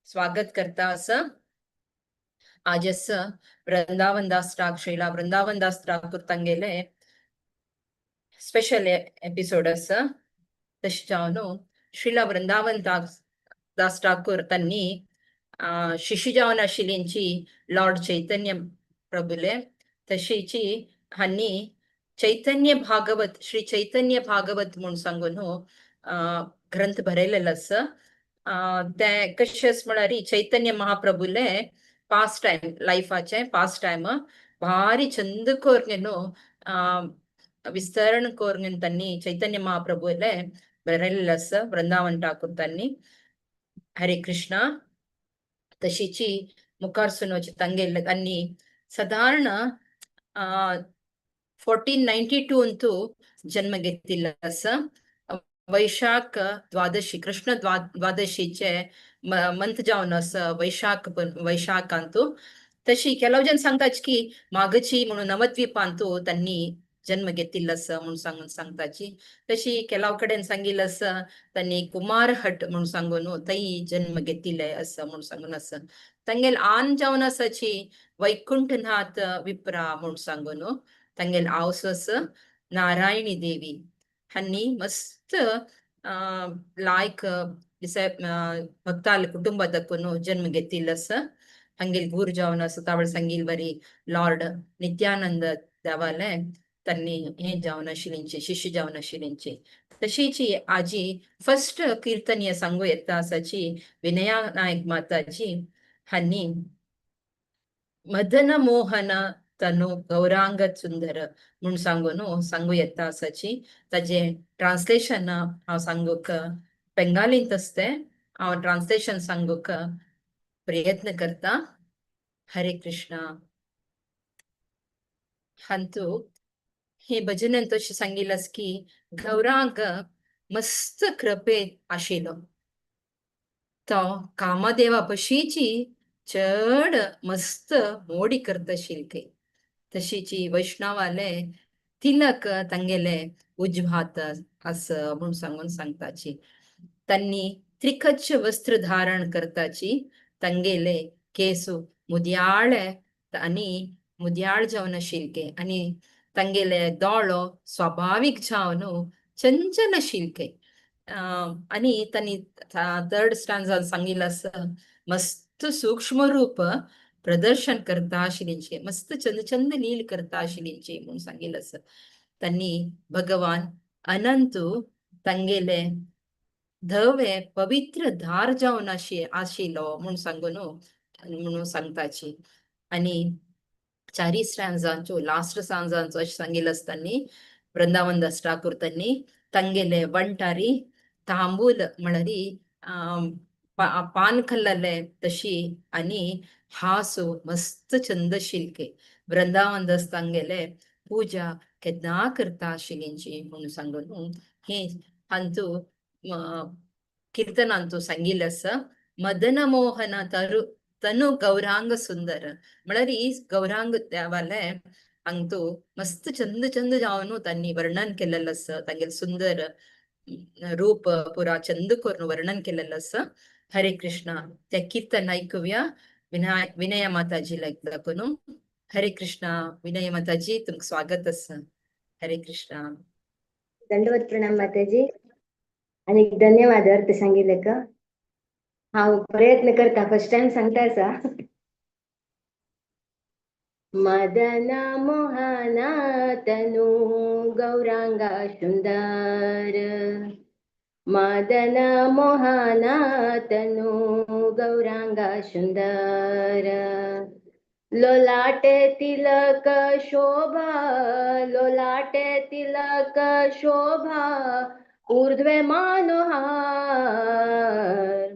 स्वागत करता आसा. आजस वृंदावन दास ठाकूर, श्रीला वृंदावन दास ठाकूर तांगेले स्पेशल एपिसोड आसा. तशें जावन श्रीला वृंदावन दास दास ठाकूर तांणी शिष्य जावन आशिल्लींची लॉर्ड चैतन्य प्रभुले. तशीची हांणी चैतन्य भागवत, श्री चैतन्य भागवत म्हूण सांगून ग्रंथ बरयलेलो आसा. ते कशें आसा म्हळ्यार चैतन्य महाप्रभुले पास्ट टायम, लायफाचे पास्ट टायम भारी चंद करून विस्तरण करून त्यांनी चैतन्य महाप्रभुले बरयलेलें आसा वृंदावन ठाकूर तांणी. हरे कृष्णा. तशीची मुखार सुनोची तांगेले तांणी सादारण 1492 अंतू जन्म घेतिल्लो आसा. वैशाख द्वादशी, कृष्ण द्वादशीचे मंथ जावन आसा वैशाख, वैशाखांतू. तशी ಕೆಲವು जन सांगतात की मागची म्हणून नवद्वीपांतू त्यांनी जन्म घेतिल्लो आसा म्हणून सांगून सांगताची. तशी ಕೆಲವು कडेन सांगिल्लें आसा त्यांनी कुमारहट म्हणून सांगून थंय जन्म घेतिल्ले आसा म्हणून सांगून आसा. तांगेल आन जावन आसाची वैकुंठनाथ विप्रा म्हणून सांगून. तांगेल आवस आसा नारायणी देवी. हांणी मस्त लायक भक्ताल कुटुंबादकून जन्म घेतिल्लो आसा. हांगेल गुरू जावन आसा तावळ सांगिल बरी लॉर्ड नित्यानंद देवाले त्यांनी हे जावन आशिल्लींची, शिष्य जावन आशिल्लींची. तशीची आजी फर्स्ट कीर्तनीय सांगू येता आसाची विनया नायक माताजी हांणी मदन मोहन तनु गौरांग सुंदर म्हूण सांगून सांगू येता आसाची. ताजें ट्रान्सलेशन हांव सांगूक, बेंगालींत आसतें, हांव ट्रान्सलेशन सांगूक प्रयत्न करता. हरे कृष्णा. हांतू हे भजनान तशें सांगिल्लें आसा की गौरांग मस्त कृपेन आशिल्लो. तो कामदेवा भशेची चड मस्त मोडी करता आशिल्ली. तशीची वैष्णवाले तिलक तांगेले उजवात आसा म्हूण सांगून सांगताची. तांणी त्रिकच्छ वस्त्र धारण करताची. तांगेले केसू मुदयाळे आनी मुदयाळ जावन आशिल्ले आनी तांगेले दोळो स्वाभावीक जावन चंचल आशिल्ले. आनी तांणी थर्ड स्टांजान सांगिल्लें आसा, मस्त सूक्ष्म रूप प्रदर्शन करता आशिल्लींची, मस्त चंद चंद लील करता आशिल्लींची म्हूण सांगिल्लें आसा. तांणी भगवान अनंतू तांगेले धवे पवित्र धार जावन आशिल्लो म्हूण सांगून म्हणून सांगताची. आनी चारी स्टांजांचो लास्ट स्टांजांचो अशें सांगिल्लें आसा तांणी वृंदावन दास ठाकूर तांणी तांगेले वंटारी तांबूल म्हळ्यार पान खाल्लेले तशी आनी हासो मस्त चंद शिल्के. वृंदावन दास तांगेले पूजा केन्ना करता आशिल्लींची म्हणून सांगून हे हांतू कीर्तनांतू सांगिल्लें आसा. मदन मोहन तरु तनु गौरांग सुंदर म्हळ्यार ही गौरांग देवाले हांगतो मस्त चंद चंद जावन तांणी वर्णन केलेलें आसा. तांगेले सुंदर रूप पुरा चंद करून वर्णन केलेलें आसा. हरे कृष्णा. ते कीर्तन ऐकूया विनया माताजी दाखोवन. हरे कृष्णा. विनय माताजी, तुमकां स्वागत आसा. हरे कृष्णा. दंडवत प्रणाम माताजी आणि धन्यवाद अर्थ सांगितले का. हांव प्रयत्न करता, फर्स्ट टाइम सांगता आसा. मदन मोहना तनु गौरांगा सुंदर, मदन मोहना तनु गौरांगा सुंदर, लोलाटे तिलक शोभा, लोलाटे तिलक शोभा, ऊर्ध्वे मनोहार,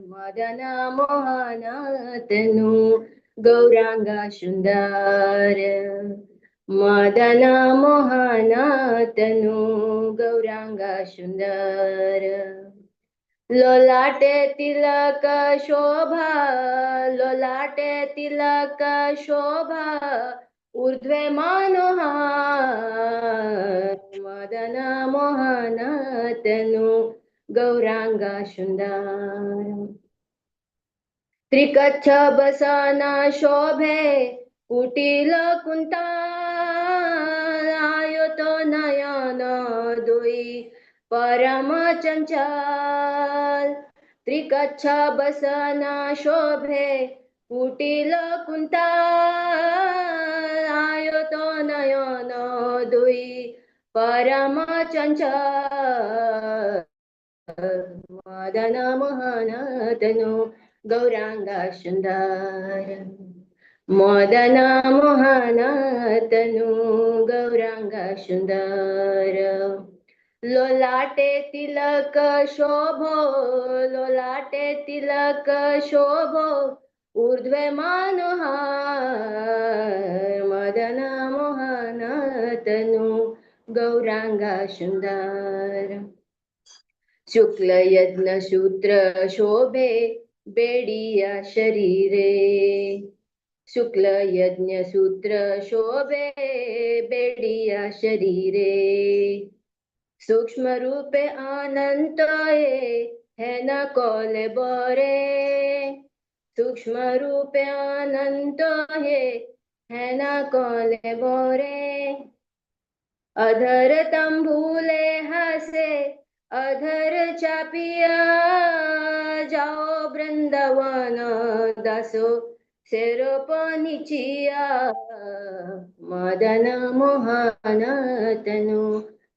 मदन मोहन तनु गौरांगा सुंदर, मदन मोहन तनु गौरांगा सुंदर, लोलाटे तिलक शोभा, लोलाटे तिलक शोभा, ऊर्ध्वे मनोहार, मदन मोहन तनु गौरांगा सुंदर. त्रिकच्छ बसना शोभे कुटिल कुंता आयो तो नयन दुई परम चंचल। त्रिकच्छ बसना शोभे कुटिल कुंता आयो तो नयन दुई परम चंचल। मदन मोहन तनु गौरांगा सुंदर, मदन मोहन तनु गौरांगा सुंदर। लोलाटे तिलक शोभो, लोलाटे तिलक शोभो ऊर्ध्वे मनोहार। मदन मोहन तनु गौरांगा सुंदर। शुक्ल यज्ञ सूत्र शोभे बेडिया शरीरे, शुक्ल यज्ञ सूत्र शोभे बेडिया शरीरे। सूक्ष्म रूपे अनंत हे न कोले बोरे, सूक्ष्म रूपे अनंत हे न कोले बोरे। अधर तंबूले हसे अधर चापिया, जाओ वृंदावन दासो सेरोपनिचिया। मदन मोहन तनु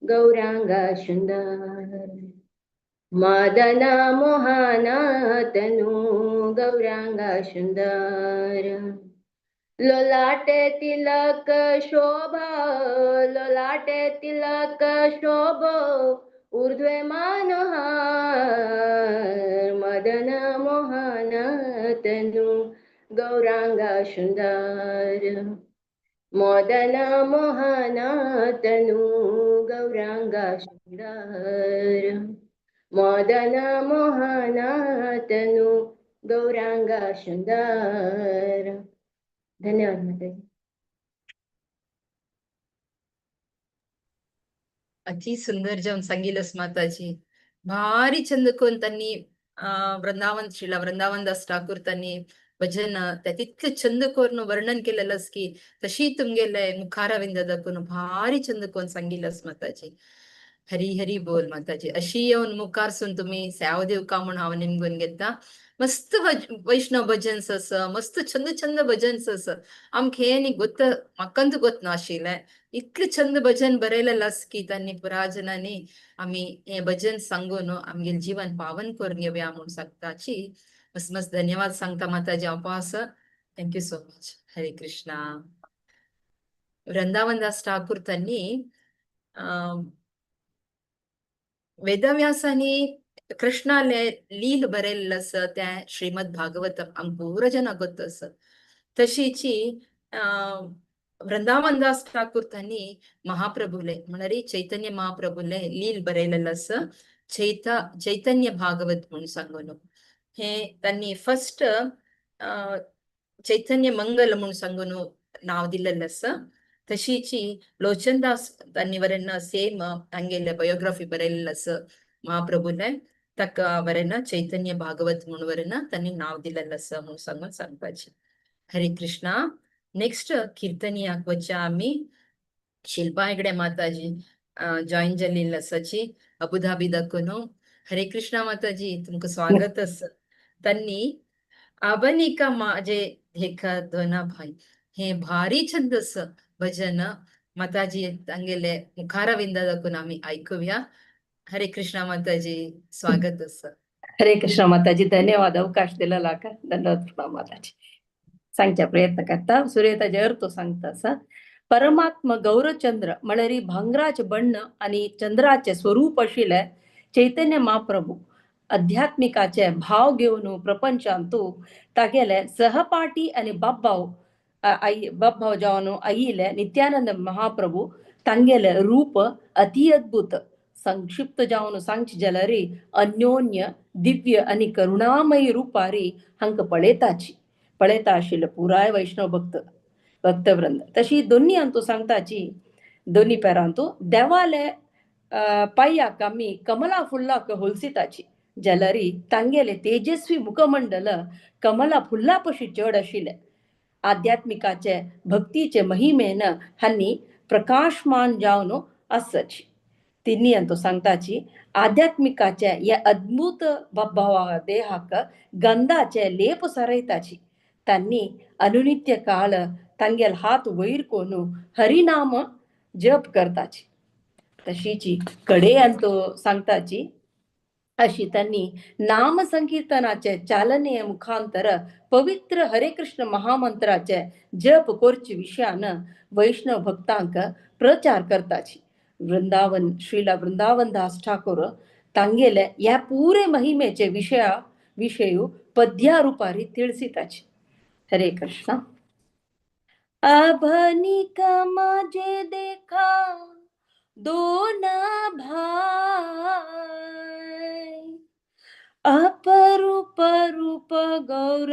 गौरांगा सुंदर, मदन मोहन तनु गौरांगा सुंदर। लोलाटे तिलक शोभा, लोलाटे तिलक शोभो ऊर्ध्वे मनोहार। मदन मोहन तनु गौरांगा सुंदर, मदन मोहन तनु गौरांगा सुंदर। मदन मोहन तनु गौरांगा सुंदर। धन्यवाद माताजी। अति सुंदर जावन सांगिलस माताजी, भारी छंद कोन त्यांनी वृंदावन श्रीला वृंदावन दास ठाकूर त्यांनी भजन त्या तितले छंद करून वर्णन केलेलंस की तशी तुमगेले मुखारविंद दाखवून भारी छंद कोण सांगिलस माताजी। हरी हरी बोल माताजी। अशी येवन मुखारसून तुम्ही सेवा दिवका म्हूण हांव निमगून घेता। मस्त वैष्णव भजन्स आसा, मस्त छंद छंद भजन्स आसा। आमकां हें न्ही गोत्त, म्हाका गोत नाशिल्लें इतले छंद भजन बरयलेलें आसा की तांणी पुराजनांनी आमी हें भजन सांगून आमगेलें जीवन पावन करून घेवया म्हूण सांगताची। मस्त मस्त धन्यवाद सांगता माताजी हांव pass. Thank you so much. Hare Krishna. Vrindavan Das Thakur त्यांनी वेदव्यासांनी कृष्णाले लील बरयल्लें आसा तें श्रीमद भागवत आमकां पुरो जनांक गोत्त आसा। तशीची वृंदावन दास ठाकूर त्यांनी महाप्रभुले म्हळ्यार चैतन्य महाप्रभुले लील बरयलेलें आसा चैतन्य भागवत म्हूण सांगून। हे त्यांनी फर्स्ट चैतन्य मंगल म्हूण सांगून नांव दिल्लेलें आसा। तशीची लोचनदास त्यांनी वरेन सेम तांगेले बयोग्राफी बरयल्लें आसा महाप्रभुले, ताका वरेन चैतन्य भागवत म्हूण वरेन तांणी नांव दिल्लेलें आसा म्हूण सांगून सांगपाचें। हरे कृष्णा। नेक्स्ट कीर्तनियाक वचया आमी। शिल्पा हेगडे माताजी जॉईन जाल्ली आसाची अबुधाबी दाखोवन। हरे कृष्णा माताजी, तुमकां स्वागत आसा। त्यांनी आबनिका माझे देखा दोना भाई हे भारी छंद भजन माताजी तांगेले मुखारविंदा दाखोवन आमी आयकुया। हरे कृष्णा माताजी, स्वागत आसा। हरे कृष्णा माताजी, धन्यवाद अवकाश दिलेला का। धन्यवाद प्रणाम माताजी। सांगच्या प्रयत्न करता सुरेताचे अर्थ सांगता आसा। परमात्मा गौरचंद्र म्हळ्यार भांगराचे बण्ण आनी चंद्राचे स्वरूप आशिल्ले चैतन्य महाप्रभू अध्यात्मिकाचे भाव घेवन प्रपंचांतु तागेले सहपाठी आनी बाब्बाव आई बाब्बाव जावन आयिल्ले नित्यानंद महाप्रभू तांगेले रूप अति अद्भुत संक्षिप्त जावन सांगचे जाल्यार अन्योन्य दिव्य आनी करुणामयी रुपारी हांकां पळयताची पळयता आशिल्ले पुराय वैष्णव भक्त भक्तवृंद। तशी दोन्ही अंतू सांगताची दोन्ही पेरांतू देवाले पांयाक आमी कमला फुल्लाक होलसिताची जाल्यारी तांगेले तेजस्वी मुखमंडल कमला फुल्ला पशी चड आशिल्ले. आध्यात्मिकाचे भक्तीचे महिमेन हांनी प्रकाशमान जावन आसची. तिन्ही अंतू सांगताची आध्यात्मिकाचे हे अद्भुत भावा देहाक गंधाचे लेप सरयताची. तांनी अनुनित्य काळ तांगेल हात वयर कोनु हरिनाम जप करताची. तशीची कडे अंतू सांगताची अशी त्यांनी नाम संकीर्तनाचे चालने मुखांतर पवित्र हरे कृष्ण महामंत्राचे जप कोरचे विषयान वैष्णव भक्तांक प्रचार करताची. वृंदावन श्रीला वृंदावन दास ठाकूर तांगेले या पुरे महिमेचे विषयू पद्यारूपारी तिळसिताची. हरे कृष्ण. अभनिक माझे देखा दोन भाई, अपरूप रूप गौर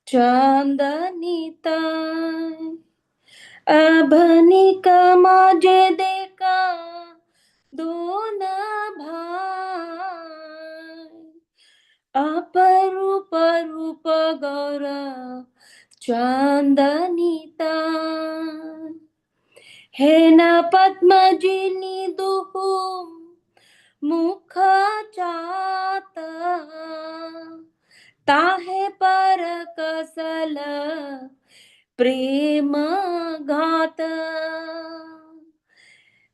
चांदनिताय. अभनिक माझे देखा दोन भाई, अपरूप रूप गौर चांदनिताय. हे न पद्मजिनी दुहू मुख चात, ताहे पर कसल प्रेम घात.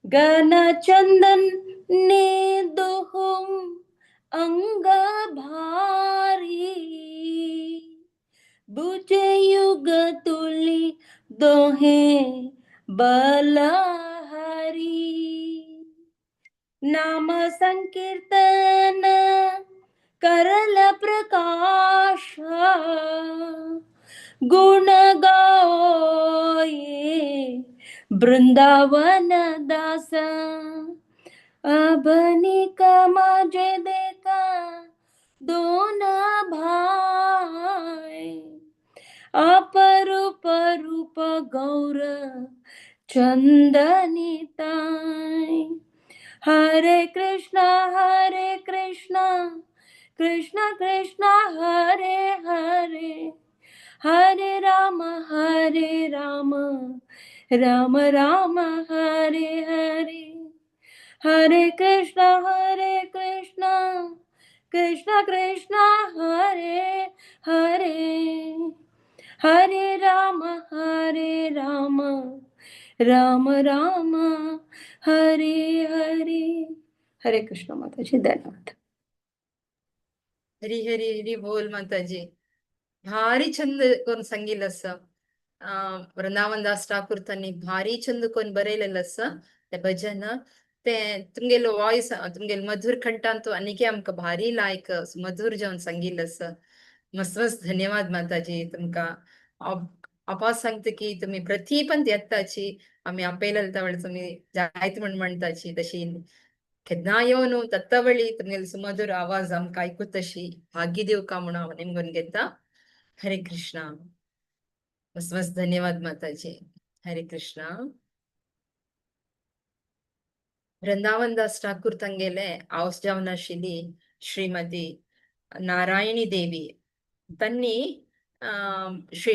गण चंदन ने दुहू अंग भारी, भुज युग तुली दोहे बलहरी. नाम संकीर्तन करल प्रकाश, गुण गाये वृंदावन दास. अभनिक माझे देखा दोन भाई, अपरूप रूप गौर चंदनिताय. हरे कृष्णा हरे कृष्णा कृष्ण कृष्ण हरे हरे, हरे राम हरे राम राम राम हरे हरे. हरे कृष्ण हरे कृष्ण कृष्ण कृष्ण हरे हरे, हरे राम हरे राम राम राम हरे हरे. हरे कृष्ण माताजी, धन्यवाद. हरी हरी हरी बोल माताजी. भारी छंद कोण सांगितलं असं. वृंदावन दास ठाकूर तांणी भारी छंद कोण बरयलेलं आसा ते भजन. ते तुमगेलो वॉयस, तुमगेलो मधुर कंठांत आनीकी आमकां भारी लायक मधुर जावन सांगिल्लें आसा. मस्त मस्त धन्यवाद माताजी तुमकां. आपास सांगता की तुमी प्रतीपंत येताची, आमी आपयलेले तवळ तुमी जायत म्हण म्हणटाची. तशी केन्ना येवन तत्तवळी तुमगेलो सुमधुर आवाज आमकां आयकूत तशी भाग्य दिवका म्हणून हांव निमगून घेता. हरे कृष्णा. मस्त मस्त धन्यवाद माताजी. हरे कृष्णा. वृंदावन दास ठाकूर तांगेले आवस जावन आशिल्ली श्रीमती नारायणी देवी. तांणी श्री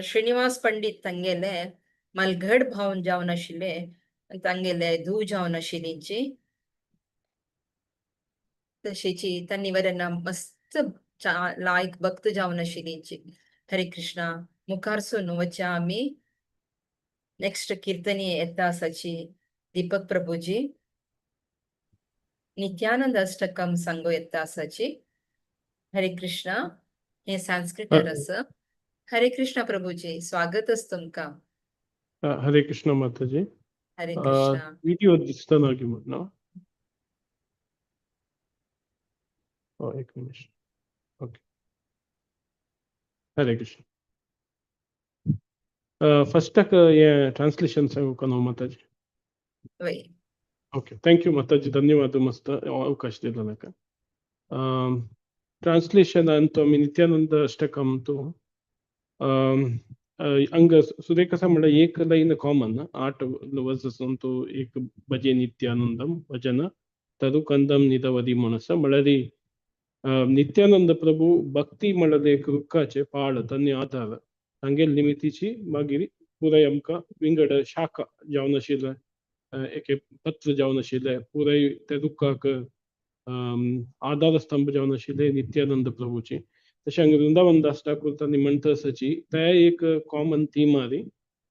श्रीनिवास पंडित तांगेले मलघड भावन जावन आशिल्ले, तांगेले धूव जावन आशिल्लीची. तशीची तांणी वरना मस्त लायक भक्त जावन आशिल्लीची. हरे कृष्णा. मुखारसून वच्या आमी नेक्स्ट कीर्तनी येता आसाची दीपक प्रभुजी. नित्यानंद अष्टकम सांगो येता आसाची. हरे कृष्णा. हे संस्कृत आसा. हरे कृष्णा प्रभुजी, स्वागत आसा तुमकां. हरे कृष्ण माताजी. हरे कृष्णा. व्हिडिओ दिसता ना की म्हण ना? हो, एक मिनिट. ओके, हरे कृष्ण. फर्स्टाक हे ट्रान्सलेशन सांगू न्हू माताजी? वय. ओके, thank you माताजी, धन्यवाद. मस्त अवकाश दिला नाका. ट्रान्सलेशन अंतु आमी नित्यानंद अष्टकम तो अंग सुरेख कसा म्हणलं, एक लाईन कॉमन आठ वर्सेस अंतु. एक भजे नित्यानंदम भजन तरुकंदम निरवधि म्हणून आसा. म्हळ्यार नित्यानंद प्रभू भक्ती म्हणल्यार एक रुखाचे पाळ तांणी आधार तांगेले निमितीची मागीर पुराय आमकां विंगड शाखा जावन आशिल्ले एके पत्र जावन आशिल्ले पुराय त्या रुखाक आधार स्तंभ जावन आशिल्ले नित्यानंद प्रभूची. तशें हांगा वृंदावन दास ठाकूर तांणी म्हणटा आसाची ते एक कॉमन थीम आरी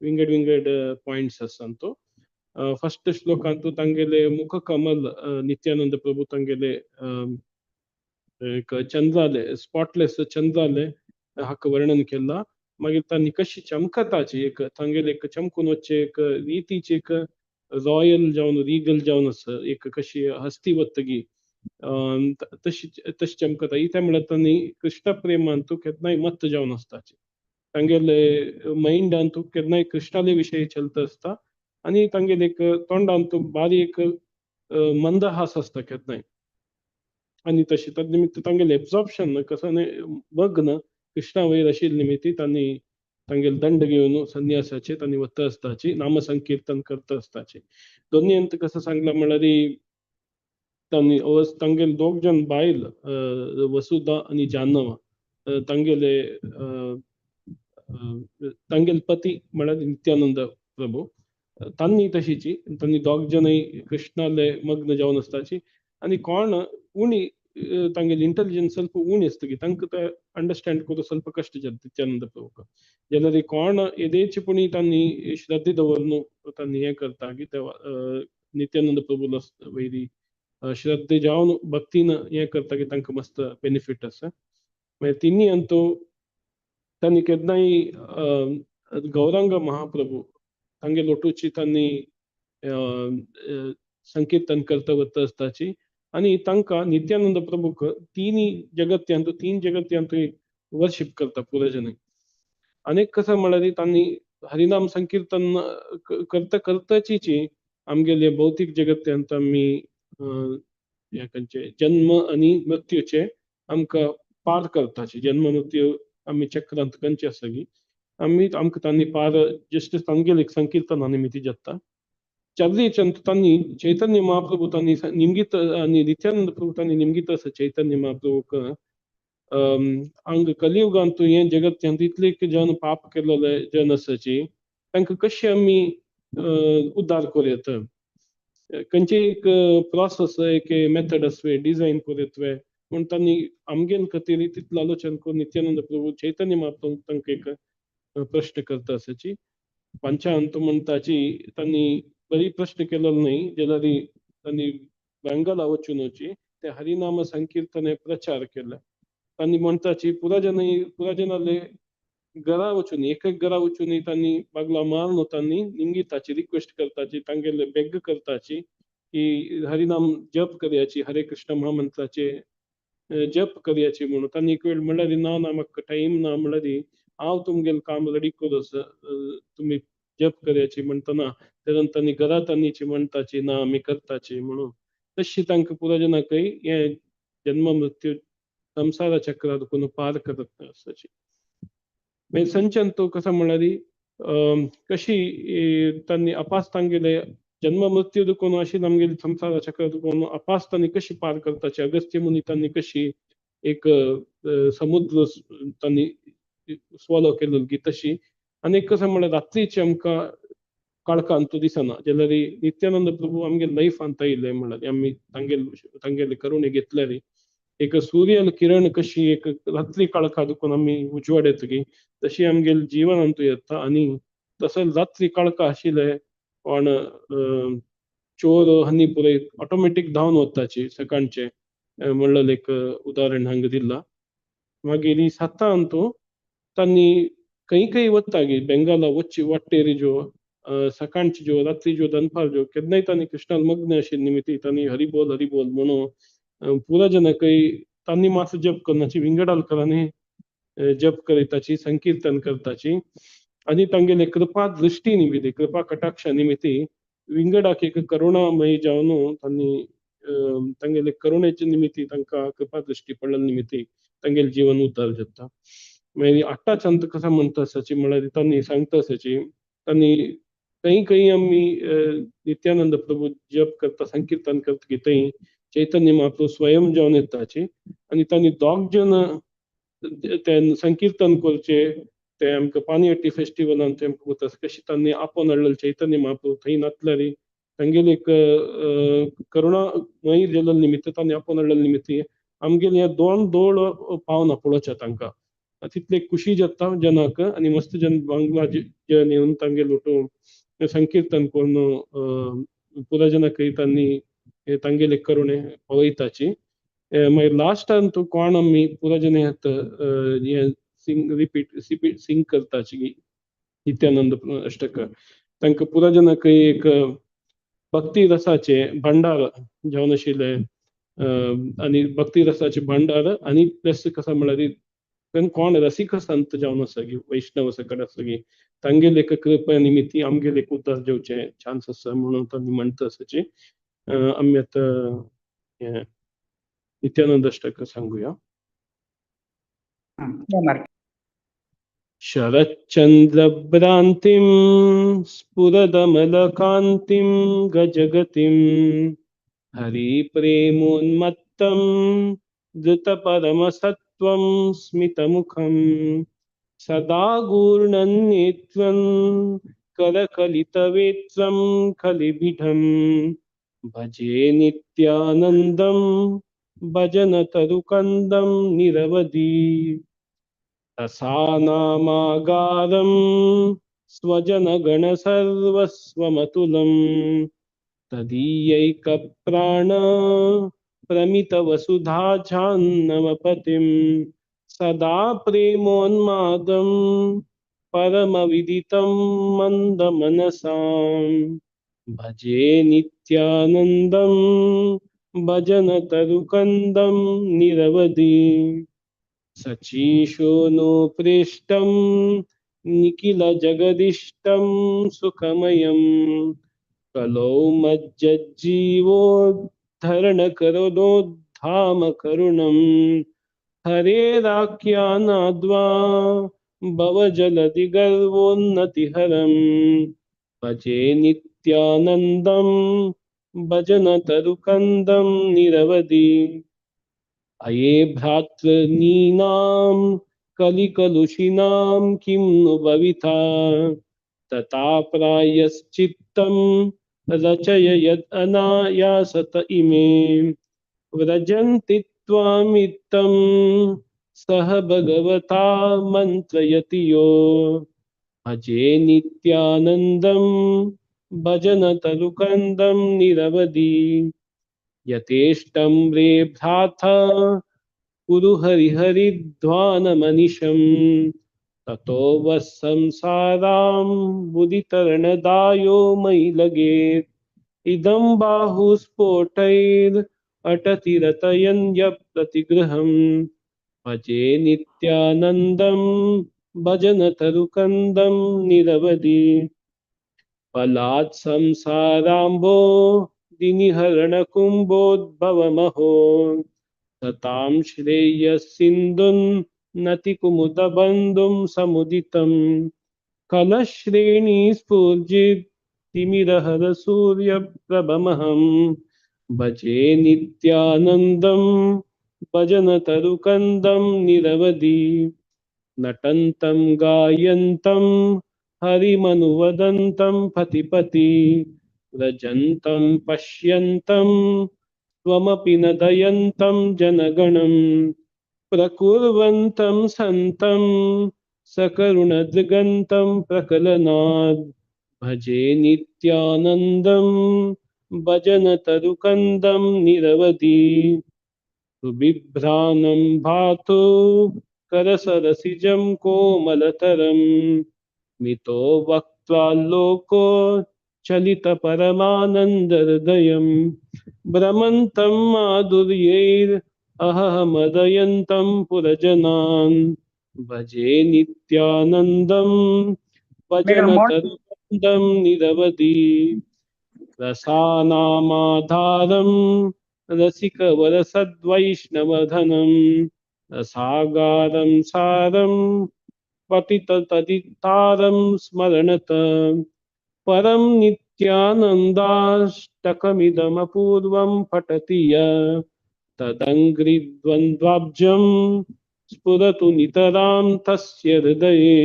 विंगड विंगड पॉयंट्स आसा तो. फर्स्ट श्लोकांतु तांगेले मुखकमल नित्यानंद प्रभू तांगेले एक चंद्राले स्पॉटलेस चंद्राले हाका वर्णन केला. मागीर तांणी कशी चमकताची एक तांगेले एक चमकून वचचे एक रितीची एक रॉयल जावन रिगल जावन आसा एक कशी हस्ती वतगी तशी तशी चमकता. इथे म्हळ्यार तांणी कृष्ण प्रेमांतु केन्नाय मत्त जावन आसताची तांगेले माइंडांतु केन्नाय कृष्णाले विशयी चलता आसता आनी तांगेले एक तोंडांतु बारीक एक मंदहास आसता केन्नाय. आनी तशें तद निमित्त तांगेले एब्जॉर्प्शन कसो मग्न कृष्णा वयर आशिल्ले निमित्ती तांणी तांगेले दंड घेवन संन्यासाचे तांणी वता आसताची नामसंकीर्तन करता आसताची. दोन्ही अंत कसं सांगला म्हळ्यार तांणी तांगेले दोग जण बायल वसुधा आनी जाह्नवा तांगेले तांगेले पती म्हळ्यार नित्यानंद प्रभू तांणी तशीची तांणी दोग जनय कृष्णाले मग्न जावन आसताची आनी कोण उणी तांगेले इंटेलिजन्स ಸ್ವಲ್ಪ उणी आसतगी तांकां ते अंडरस्टँड करूं ಸ್ವಲ್ಪ कश्ट जाता नित्यानंद प्रभूक. जाल्यार कोण येदेची पुणी तांणी श्रद्धे दवरून तांणी हें करता की ते नित्यानंद प्रभूला वयली श्रद्धे जावन भक्तीन हें करता की तांकां मस्त बेनिफीट आसा. मागीर तिन्ही अंतू तांणी केन्नाय गौरांग महाप्रभू तांगे लोटूची तांणी संकीर्तन करता वता आसताची आनी तांकां नित्यानंद प्रभूक तिनी जगत्यांतू तीन जगत्यांतू वर्शिप करता पुराय. आनी कसं म्हळ्यार तांणी हरिनाम संकीर्तन करता करताचीची आमगेले भौतीक जगत्यांत आमी हे खंयचे जन्म आनी मृत्यूचे आमकां पार करताची. जन्म मृत्यू आमी चक्रांत खंयचे आसा की आमी आमकां तांणी पार जस्ट तांगेले संकीर्तना निमित्ती जाता. चर्चेंत तांणी चैतन्य महाप्रभू तांणी निमगीत आनी नित्यानंद प्रभू तांणी निमगीत आसा चैतन्य महाप्रभूक हांगा कलियुगांतू हें जगत्यांत इतले जन पाप केल्ले जन आसाची तांकां कशें आमी उद्धार करूं येता खंयचे एक प्रोसेस एक मेथड आसवे डिजायन करूं येतवे म्हूण तांणी आमगेल खातीर तितलो आलोचन करून नित्यानंद प्रभू चैतन्य महाप्रभू तांकां एक प्रश्न करता आसाची. पंचांत म्हणटाची तांणी बरी प्रश्न केलो न्हय जाल्यार तांणी बेंगाला वचून ते हरिनाम संकीर्तने प्रचार केले. तांणी म्हणटाची पुराजनाले घरा वचून एक एक घरा वचून तांणी बागला मारून तांणी निमगिताची रिक्वेस्ट करताची तांगेले बेग करताची की हरिनाम जप करयाची हरे कृष्ण महामंत्राचे जप करयाची म्हणून. तांणी एक वेळ म्हणल्यार ना ना म्हाका टायम ना म्हणल्यार हांव तुमगेले काम रेडी करूं तुमी जप करयाची म्हणटना तेन्ना तांणी घरा तांणीची म्हणटाची ना आमी करताची म्हणून. तशी तांकां पुराजनाकय हें जन्म मृत्यू संसारा चक्रात कोण पार करत आसाची. मागीर संचन तो कसो म्हणल्यार कशी तांणी अपास तांगेले जन्म मृत्यू दुखून अशी आमगेली संसारा चक्र दुखून अपास तांणी कशी पार करताची अगस्त्य मुनी तांणी कशी एक समुद्र तांणी स्वॉलो केलो की तशी. आनी कसं म्हणल्यार रात्रीचे आमकां काळखांत दिसना जाल्यार नित्यानंद प्रभू आमगे लायफांत आयिल्ले म्हणल्यार आमी तांगेले तांगेले करुणे घेतल्यार एक सूर्याल किरण कशी एक रात्री काळखा दुखून आमी उजवाड येतगी तशी आमगेले जिवनांतू येता. आनी तसो रात्री काळखा आशिल्ले कोण चोर हनी पुराय ऑटोमॅटीक धांवन वताची सकाळचे म्हणलें एक उदाहरण हांगा दिलां. मागीर सातांतू तांणी खंय खंय वता गी बेंगाला वच्ची वाटेर ज्यो सकाळची ज्यो रात्री ज्यो दनपार ज्यो केन्नाय तांणी कृष्णान मग्न आशिल्ले निमित्ती तांणी हरिबोल हरिबोल म्हणून पुरा जनकय तांणी मातसो जप करनाची विंगडालकरांनी जप करताची संकीर्तन करताची आनी तांगेले कृपा दृष्टी निमित्ती कृपा कटाक्ष निमित्ती विंगडाक एक करुणामयी जावन तांणी तांगेले करुणेचे निमित्ती तांकां कृपा दृष्टी पडल्या निमित्ती तांगेले जीवन उद्धार जाता. मागीर आट्टाचंत कसो म्हणटा आसाची म्हळ्यार तांणी सांगता आसाची तांणी खंय खंय आमी नित्यानंद प्रभू जप करता संकीर्तन करता की थंय चैतन्य महाप्रभू स्वयं जावन येताची आनी तांणी दोग जण ते संकीर्तन करचे ते आमकां पानियट्टी फेस्टिवलान ते आमकां वता कशी तांणी आपोवन हाडलेले चैतन्य महाप्रभू थंय नातल्यारी तांगेली एक करुणामयी जाल्ले निमित्त तांणी आपोवन हाडलेले निमित्त आमगेले हे दोन दोळ पावना पळोवच्या तांकां तितले खुशी जाता जनाक आनी मस्त जन बांगला जन येवन तांगेलो तो संकीर्तन करून पुरा जनाक तांणी तांगेले करुणे पळयताची. मागीर लास्टान तूं कोण आमी पुरा जन हें सिंग रिपीट रिपीट सिंग करताची नित्यानंद अष्टक तांकां पुरा जनाक एक भक्ती रसाचे भंडार जावन आशिल्ले आनी भक्ती रसाचे भंडार आनी प्लस कसा म्हळ्यार कोण रसीक संत जावन आसा की वैष्णव सकड आसा की तांगेले एक कृपा निमित्ती आमगेले एक उद्धार जेवचे चान्स आसा म्हणून तांणी म्हणटा आसाची. आमी आतां हें नित्यानंद अष्टक सांगुया. शरच्चंद्रभ्रांतिं स्फुरदमलकान्तिं गजगतिं हरिप्रेमोन्मत्तं धृतपरमसत्त्वं स्मितमुखं सदा गूर्णन्नेत्रं करकलितवेत्रं कलिबिढं भजे नित्यानंदं भजनतरुकन्दं निरवधि रसानामागारं स्वजनगणसर्वस्वमतुलं तदीयैकप्राण प्रमितवसुधाझान्नवपतिं सदा प्रेमोन्मादं परमविदितं मंदमनसां भजे नित्यानंदं भजनतरुकन्दं निरवधि सचीशो नो प्रेष्टं निखिल जगदिष्टं सुखमयं कलौ मज्जज्जीवोद्धरणकरुणोद्धाम करुणं हरेराख्यानाद्वा भवजलधिगर्वोन्नतिहरं भजे नित्यानंदं भजनतरुकन्दं निरवधि. अये भ्रातृनीनां कलिकलुषिणां किं नु भविता तथा प्रायश्चित्तं रचय यद् अनायासत इमे व्रजन्ति त्वामित्तं सह भगवता मन्त्रयति यो भजे नित्यानंदं भजनतरुकन्दं निरवधि. यथेष्टं रे भ्राता कुरु हरिहरिध्वानमनिशं ततो वः संसारां बुधितरणदायो मयि लगेत् इदं बाहुस्फोटैर् अटति रतयन्य प्रतिगृहं भजे नित्यानंदं भजनतरुकन्दं निरवधि. बलात् संसाराम्बो दिनिहरणकुम्भोद्भवमहो ततां श्रेयसिन्धुं नतिकुमुदबन्धुं समुदितं कलश्रेणी स्फूर्जित तिमिरहर सूर्यप्रभमहं भजे नित्यानंदं भजनतरुकन्दं निरवधि. नटन्तं गायन्तं हरिमनुवदन्तं पतिपति व्रजन्तं पश्यन्तं त्वमपि न दयन्तं जनगणं प्रकुर्वन्तं सन्तं सकरुणदृगन्तं प्रकलनाद् भजे नित्यानंदं भजनतरुकन्दं निरवधि. सुबिभ्राणं भातु करसरसिजं कोमलतरं मितो वक्त्वाल्लोको चलित परमानंदहृदयं भ्रमन्तं माधुर्यैर् अहह मदयन्तं पुरजनान् भजे नित्यानंदं भजनतरुकन्दं निरवधि. रसानामाधारं रसिकवरसद्वैष्णवधनं रसागारं सारं पतिततदितारं स्मरणत परं नित्यानंदाष्टकमतुलं अष्टकमिदमपूर्वं पठति य तदङ्घ्रिद्वन्द्वाब्जं स्फुरतु नितरां तस्य हृदये।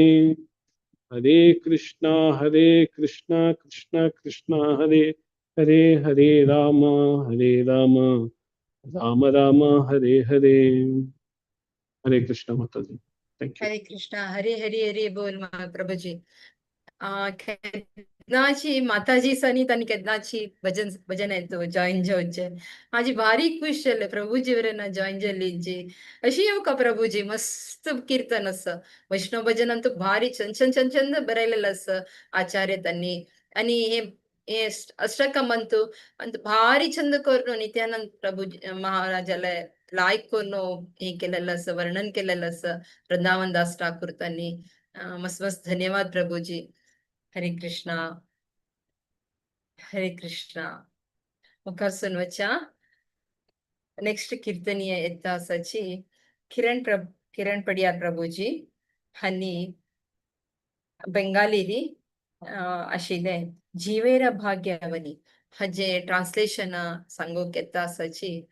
हरे कृष्णा कृष्णा कृष्णा हरे हरे, हरे राम राम राम हरे हरे। हरे कृष्णा माताजी, thank you. Hare Krishna, Hare Hare Hare बोल प्रभुजी। केन्नाची माताजी सनी तांणी केन्नाची भजन भजन येतो जॉईन जावचे हाजी भारी खुश जाले प्रभुजी वरेन जॉईन जाल्ली अशी येवका प्रभुजी। मस्त कीर्तन आसा वैष्णव भजन तो भारी चंद चंद चंद चंद बरयलेलें आसा आचार्य तांणी। आनी हे हे अष्टकम अंतू अंत भारी चंद करून नित्यानंद प्रभुजी महाराजाले लायक करून हे केलेलं आसा, वर्णन केलेलं आसा वृंदावन दास ठाकूर तांणी। मस्त मस्त धन्यवाद प्रभुजी। हरे कृष्णा हरे कृष्णा। मुखार वचा नेक्स्ट कीर्तनीय येता आसाची किरण किरण पडियार प्रभुजी हांणी बेंगाली आशिल्लें जीवेर भाग्यवनी हाजें ट्रान्सलेशन सांगूंक येता आसाची।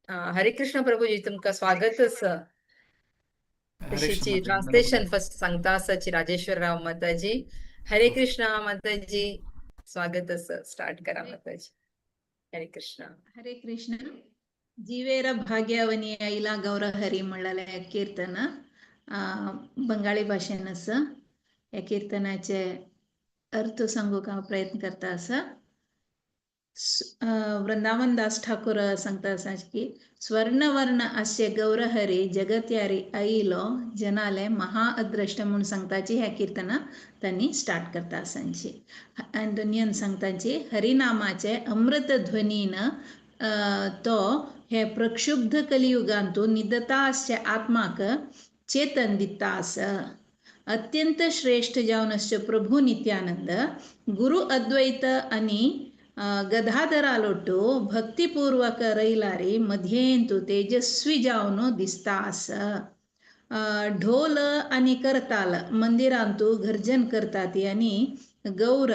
हरे कृष्ण प्रभुजी, तुमकां स्वागत आसा। तशीची ट्रान्सलेशन फर्स्ट सांगता आसाची राजेश्वर राव माताजी। हरे कृष्णा माताजी, स्वागत आसा। स्टार्ट करा माताजी। हरे कृष्णा हरे कृष्ण। जीवेर भाग्यवनी ऐला गौरहरी म्हणलेलें कीर्तन बंगाळी भाशेन आसा। ह्या कीर्तनाचे अर्थ सांगूंक हांव प्रयत्न करता आसा। वृंदावन दास ठाकूर सांगता आसा की स्वर्णवर्ण आसचे गौरहरी जगत्यारी आयलो जनाले महा अद्रष्ट म्हूण सांगताची ह्या कीर्तना तांणी स्टार्ट करता आसांची। आनी दुनियन सांगताची हरिनामाचे अमृत ध्वनीन तो हे प्रक्षुब्ध कलियुगांतू निदता आसचे आत्माक चेतन दिता आसा। अत्यंत श्रेष्ठ जावन आसचे प्रभू नित्यानंद गुरु अद्वैत आनी गदाधरालोटू भक्तिपूर्वक रैलारी मध्येंतु तेजस्वी जावन दिसता आसा। ढोल आनी करताल मंदिरांतू गर्जन करताती आनी गौर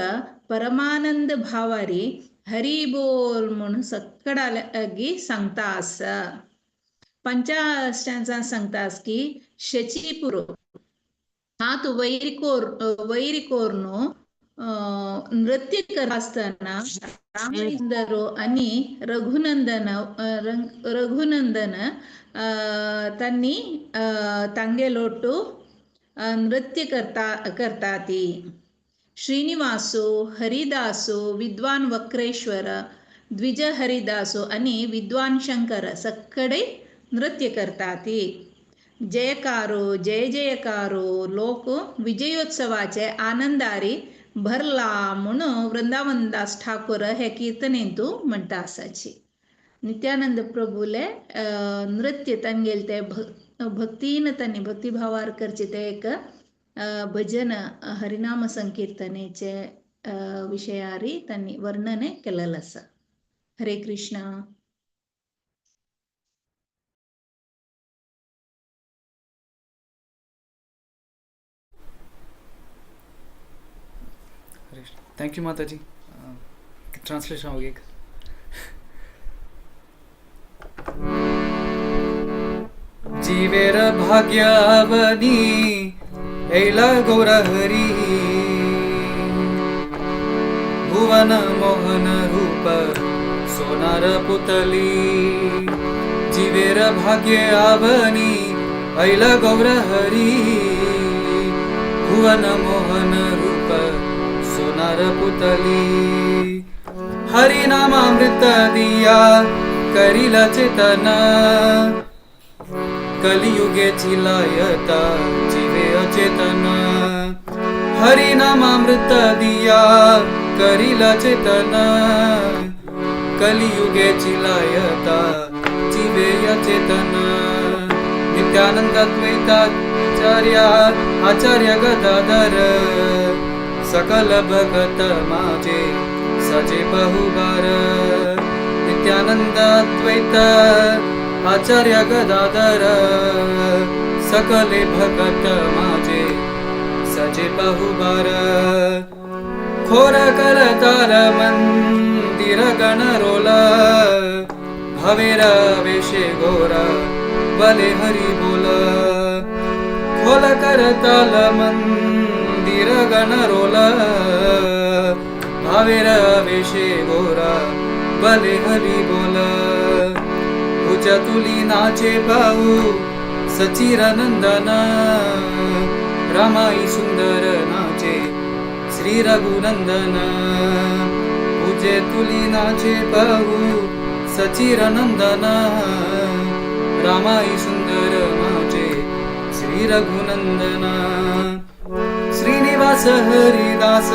परमानंद भावारी हरी बोल म्हूण सक्कडा लागीं सांगता आसा। पंचाष्टांचा सांगता आसा की शचीपुरो हात वैर कोरनो नृत्य करता आसतना रामचंद्र आनी रघुनंदन रघुनंदन तांणी तांगेलोटू नृत्य करताती। श्रीनिवासु हरिदासु विद्वान वक्रेश्वर द्विज हरिदासु आनी विद्वान शंकर सक्कडे नृत्य करताती। जयकारो जय जयकारो लोक विजयोत्सवाचे आनंदारी भरला म्हूण वृंदावन दास ठाकूर हे कीर्तनेंतू म्हणटा आसाची। नित्यानंद प्रभुले नृत्य तांगेले ते भक्तीन तांणी भक्तिभावार करचे ते एक भजन हरिनाम संकीर्तनेचे विशयारी तांणी वर्णने केलेलें आसा। हरे कृष्णा। Thank you माता जी। ट्रांसलेशन हो गया। जीवेर भाग्यवनी ऐला गौरहरी भुवन मोहन रूप सोनार पुतली। जीवेर भाग्यवनी ऐला गौरहरी भुवन मोहन रूप सोनार पुतली। हरिनामामृत दिया करिल चेतन कलियुगे चिलायता जीवे अचेतन। हरिनामामृत दिया करिल चेतन कलियुगे चिलायता जीवे अचेतन। नित्यानंद अद्वैताचार्य आचार्य गदाधर सकल भगत माझे सजे बहुबार। नित्यानंद अद्वैत आचार्य गदाधर सकले भगत माझे सजे बहुबार। खोर करतार मंदिर मंदिर गण रोल, भावेर वेशे गोरा बले हरी बोल। खोल करताल मंदिर गण रोल, भावेर वेशे गोरा बले हरी बोल। तुली नाचे पाहू सचिर नंदन, रमाई सुंदर नाचे श्री रघुनंदन। पूजे तुली नाचे पाहू सचिर नंदन, रामाई सुंदर नाचे श्री रघुनंदन। श्रीनिवास हरिदास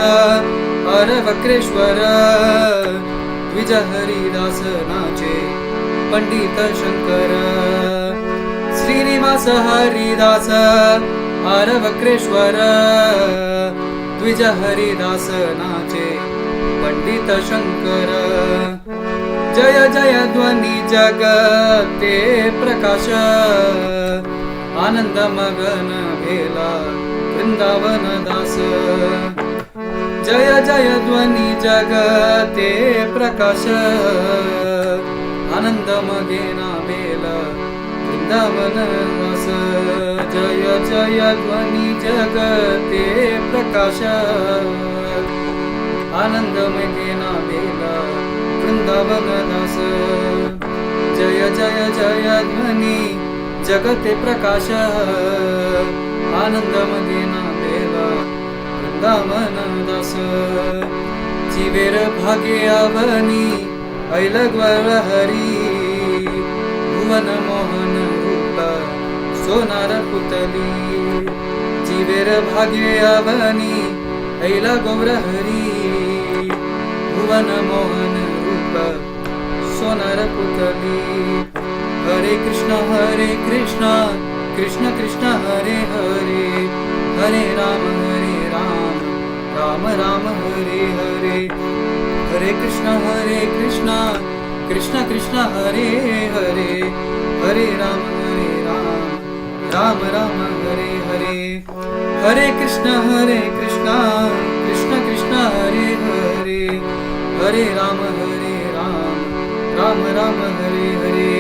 हर वक्रेश्वर, द्विज हरिदास नाचे पंडित शंकर। श्रीनिवास हरिदास हर वक्रेश्वर, द्विज हरिदास नाचे पंडित शंकर। जय जय ध्वनी जगते प्रकाश, आनंद मगन भेला वृंदावन दास। जय जय ध्वनी जगते प्रकाश, आनंद मगेना बेला वृंदावन दास। जय जय ध्वनी जगते प्रकाश, आनंद मगेना बेला वृंदावन दास। जय जय जय ध्वनी जगते प्रकाश, आनंद मगेना बेला वृंदावन दास। जीवेर भागे अवनी ऐल ग्वर हरी, भुवन मोहन रूप सोनार पुतली। जीवेर भागे अवनी ऐल गौर हरी, भुवन मोहन रूप सोनार पुतली। हरे कृष्ण कृष्ण कृष्ण हरे हरे, हरे राम राम राम हरे हरे। हरे कृष्ण कृष्ण कृष्ण हरे हरे, हरे राम राम राम हरे हरे। हरे कृष्ण कृष्ण कृष्ण हरे हरे, हरे राम राम राम हरे हरे।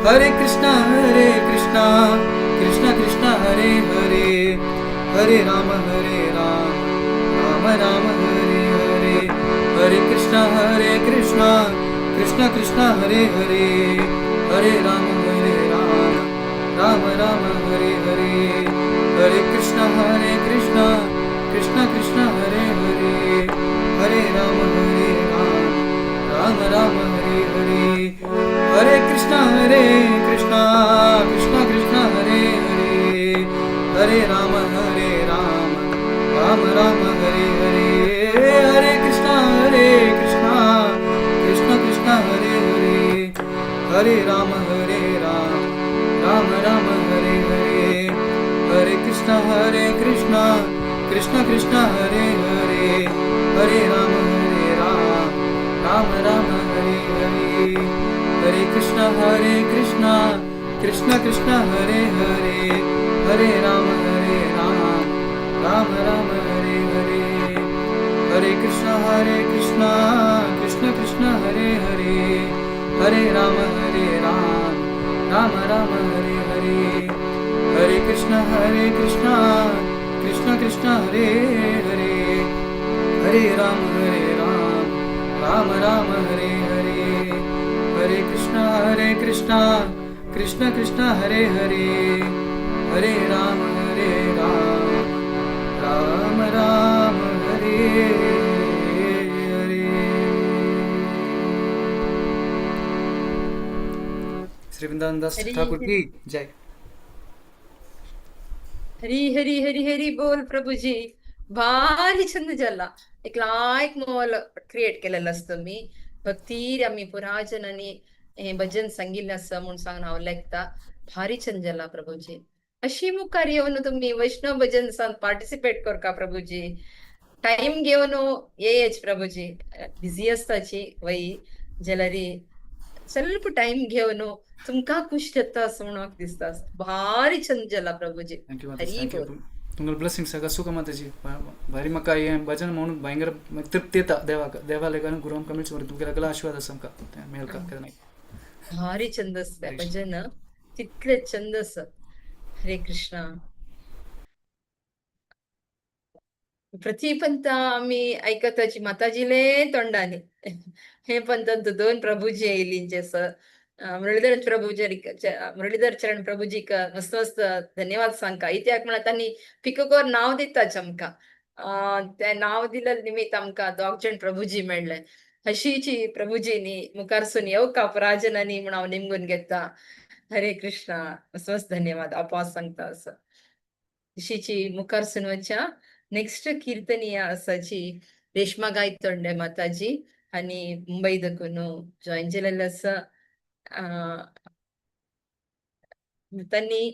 हरे कृष्ण कृष्ण कृष्ण हरे हरे, हरे राम राम राम हरे हरे। हरे कृष्ण कृष्ण कृष्ण हरे हरे, हरे राम राम राम हरे हरे। हरे कृष्ण कृष्ण कृष्ण हरे हरे, हरे राम राम राम हरे हरे। हरे कृष्ण कृष्ण कृष्ण हरे हरे, हरे राम राम राम हरे हरे। हरे कृष्ण कृष्ण कृष्ण हरे हरे, हरे राम राम राम हरे हरे। हरे कृष्ण कृष्ण कृष्ण हरे हरे, हरे राम राम राम हरे हरे। हरे कृष्ण कृष्ण कृष्ण हरे हरे, हरे राम राम राम हरे हरे। हरे कृष्ण कृष्ण कृष्ण हरे हरे, हरे राम राम राम हरे हरे। हरे कृष्ण कृष्ण कृष्ण हरे हरे, हरे राम राम राम हरे हरे। हरे कृष्ण कृष्ण कृष्ण हरे हरे, हरे राम राम राम हरे हरे। श्री वृंदावन दास हरी ठाकुर की जय। हरी हरी हरी हरी बोल प्रभुजी। भारी छंद जाला, एक लायक मोल क्रिएट केलेलो आसता मी भक्तीर आमी पुराजनांनी हे भजन सांगिल्लें आसा म्हूण सांगून हांव लेखता। भारी छंद जाला प्रभुजी। अशी मुखार येवन तुमी वैष्णव भजनसान पार्टिसिपेट करका प्रभुजी। टाइम घेवन येच प्रभुजी, बिझी आसताची वय जाल्यार ಸ್ವಲ್ಪ टाइम घेवन तुमकां खुश जाता असं म्हणून म्हाका दिसता। भारी छंद जाला प्रभुजी। Thank you माताजी, हरी thank you. बोल। तुमकां ब्लेसिंग्स सगळं सुख माताजी. भारी म्हाका हें भजन म्हणून भयंकर तृप्ती येता देवाक, देवा लेगून गुरू आमकां मेळचे बरें. तुमगेल्या सगळो आशीर्वाद आसा आमकां तें मेळका केन्नाय. भारी चंद आसता हरे कृष्ण. भजन, तितले चंद आसा. हरे कृष्णा. प्रति पंत आमी आयकताची माताजीले तोंडानी. हे पंतांत दोन प्रभुजी येयलींचे आसा. मुरलीधर प्रभुजी, मुरलीधर चरण प्रभुजीक मस्त मस्त धन्यवाद सांगका. इत्याक म्हळ्यार तांणी पिकोकोर नांव दिताच आमकां. तें नांव दिलें निमित्त आमकां दोग जाण प्रभुजी मेळ्ळे. अशीची प्रभुजीनी मुखारसून येवका प्राजनानी म्हूण हांव निमगून घेता. हरे कृष्णा. मस्त मस्त धन्यवाद आपोस सांगता असो. अशीची मुखारसून वच्या नेक्स्ट कीर्तनीय आसाची रेश्मा गायतोंडे माताजी आणि मुंबई दकून जॉईन केलेलं आसा. त्यांनी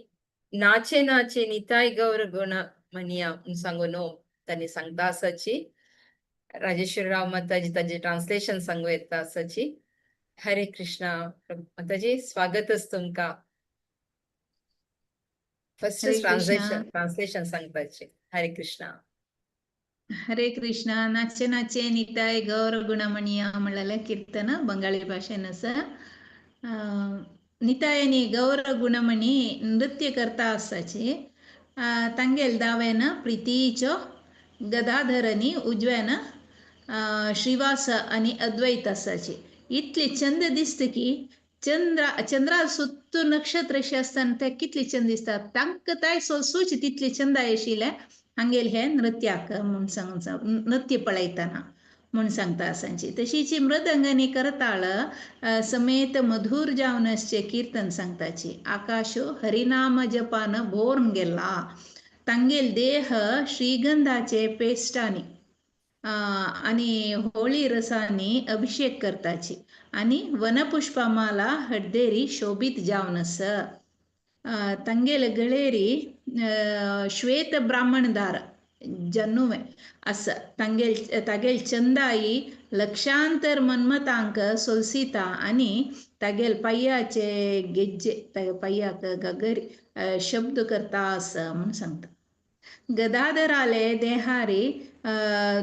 नाचे नाचे निताय गौर गुण म्हणया म्हूण सांगून त्यांनी सांगता आसाची. राजेश्वर राव माताजी ताजे ट्रान्सलेशन सांगू येता आसाची. हरे कृष्णा माताजी, स्वागत आसा तुमकां. फर्स्ट हरे कृष्णा. ट्रान्सलेशन ट्रान्सलेशन सांगपाचे. हरे कृष्णा. हरे कृष्णा. नाचे नाचे निताय गौर गुणमणिया म्हणलेलें कीर्तन बंगाळी भाशेन आसा. नितायनी गौर गुणमणी नृत्य करता आसाची. तांगेल दाव्यान प्रितीचो गदाधरनी, उजव्यान श्रीवास आनी अद्वैत आसाची. इतली चंद दिसता की चंद्रा चंद्रा सुत्तू नक्षत्र अशें आसतना ते कितली चंद दिसता, तांकां ताय सोसूची तितली चंद आशिल्लें हांगेल हे नृत्याक म्हूण सांगून, नृत्य पळयतना म्हूण सांगता आसांची. तशीच मृदंगनी करताळ समेत मधुर जावन आसचें कीर्तन सांगताची. आकाशो हरिनाम जपान भोरून गेला. तांगेल देह श्रीगंधाचे पेस्टानी आनी होळी रसांनी अभिषेक करताची आनी वनपुष्पमाला हड्डेरी शोभीत जावन आसा. तांगेले गळेरी श्वेत ब्राह्मणदार जन्नुवे आसा. तांगेल तागेल चंदाई लक्षांतर मन्मतांक सोलसिता आनी तागेल पांयाचे गेज्जे, तागे पांयाक गगरी शब्द करता आसा म्हूण सांगता. गदाधराले देहारी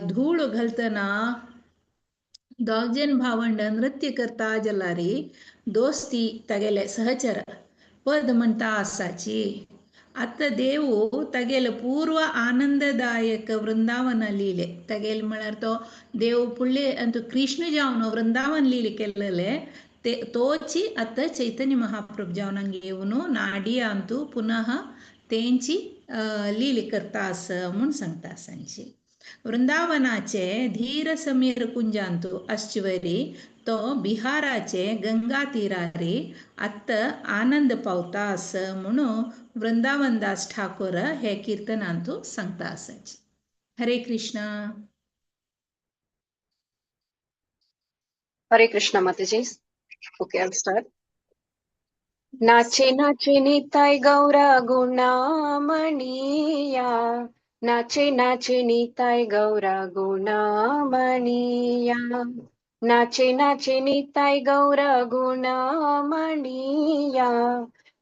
धूळ घालतना दोग जण भावंड नृत्य करता जलारी दोस्ती तागेले सहचर पद म्हणटा आसाची. आतां देव तागेले पूर्व आनंददायक वृंदावन लिले तागेले, म्हळ्यार तो देव फुडले अंतू कृष्ण जावन वृंदावन लिले केल्लेले ते तोची आतां चैतन्य महाप्रभु जावन हांगा येवन नाडिया अंतू पुनः तेंची लिले करता आस म्हूण सांगता आसांची. वृंदावनाचे धीर समीर कुंजांतू आसचे तो बिहाराचे गंगा तीरारी आत्त आनंद पावता आस म्हणून वृंदावन दास ठाकूर हे कीर्तनांतू सांगता आसाची. हरे Krishna. Hare Krishna Mataji. Okay, I'll start. नाचे नाचे निताय गौरा गुणामणिया, नाचे नाचे निताय गौरा गुणामणिया, नाचे नाचे निताय गौरा गुणामणिया,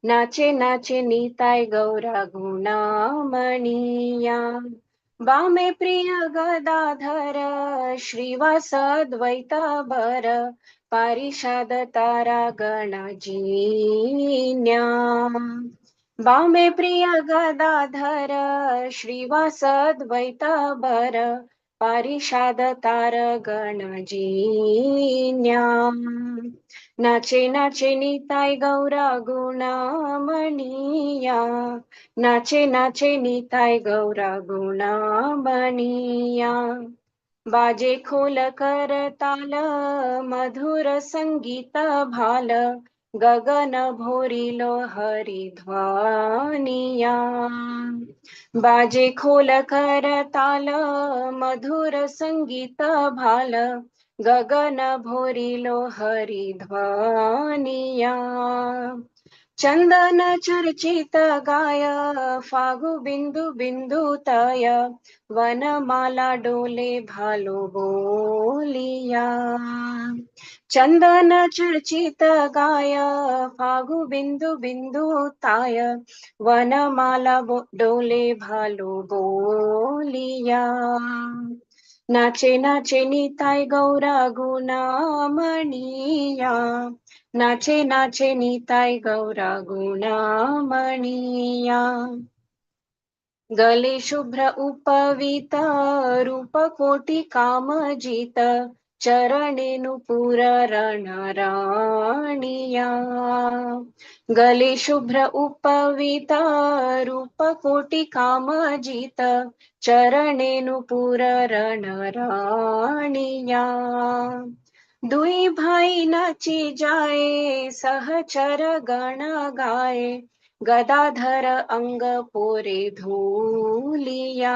नाचे नाचे निताय गौरा गुणामणिया. बामे प्रिय गदाधर श्रीवास अद्वैत बर, पारिषद तारा गणाजीन्या. बामे प्रिय गदाधर श्रीवास अद्वैत बर, पारिषद तार गणाजीन्या. नाचे नाचे निताय गौरा गुणामणिया, नाचे नाचे निताय गौरा गुणामणिया. बाजे खोल कर ताल मधुर संगीत भाल, गगन भोरिलो हरिध्वनिया. बाजे खोल कर ताल मधुर संगीत भाल, गगन भोरिलो हरिध्वनिया. चंदन चर्चित गाय फागु बिंदु बिंदु तय वनमाला डोले भालो बोलिया। चंदन चर्चित गाय फागु बिंदु बिंदु ताय वनमाला डोले भालो बोलिया। नाचे नाचे निताय गौरा गुणामणिया नाचे नाचे निताय गौरा गुणामणिया। गले शुभ्र उपवीत रूप कोटि काम जीत चरणे नुपुर रणराणिया। गले शुभ्र उपवीत रूप कोटि काम जीत चरणे नुपुर रणराणिया। दुई भाई नाची जाए सहचर गण गाए गदाधर अंग पोरे धूलिया।